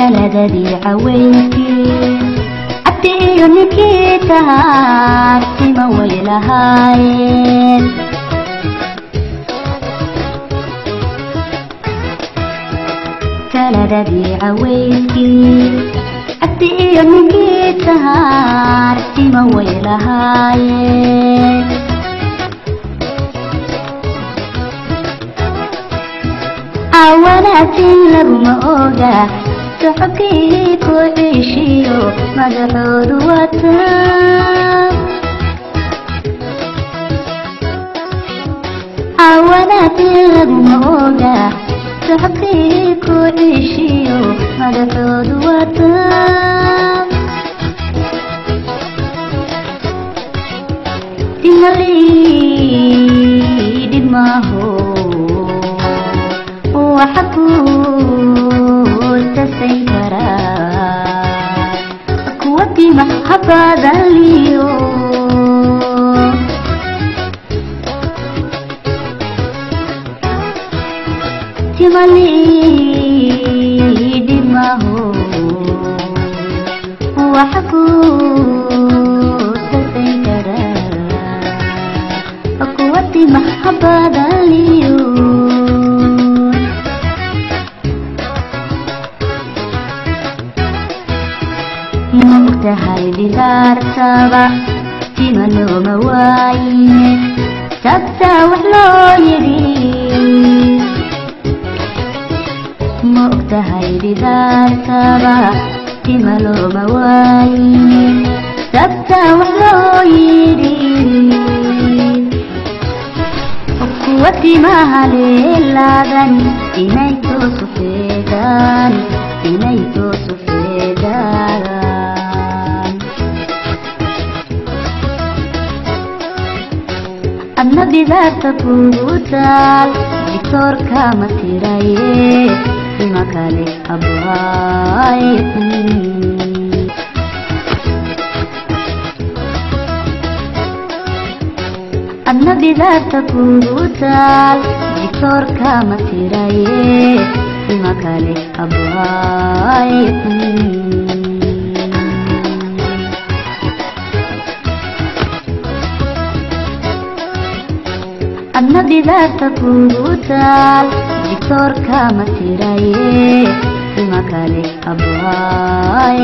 Taladadii caweyskii cabdi iyo ninkii tahaartima way lahaayeen. Taladadii caweyskii cabdi iyo ninkii tahaartima way lahaayeen. Awanaatin laguma oga socodkii ku ciishiyo madaxoodu wataa. Awanaatin laguma oga socodkii ku ciishiyo madaxoodu wataa. Timaliidhib maaho waxa ku tasayn karaa kuwa tima habadaliyo. Timaliidhimaho waxa ku tasayn karaa kuwa tima habadaliyo. Ma ogtahay bidaartaba tima looma waayine tagtaa wax loo yidhi. Ma ogtahay bidaartaba tima looma waayine tagtaa wax loo yidhi. Kuwa timaha leelaadan inay toosu feedaan, inay toosu feedaan. Adna bidaarta kugu taal dictoorka ma tiraye tima kale abaay. Adna bidaarta kugu taal dictoorka ma tiraye tima kale abaay. Adna bidaarta kugu taal dictoorka ma tiraye tima kale abaay.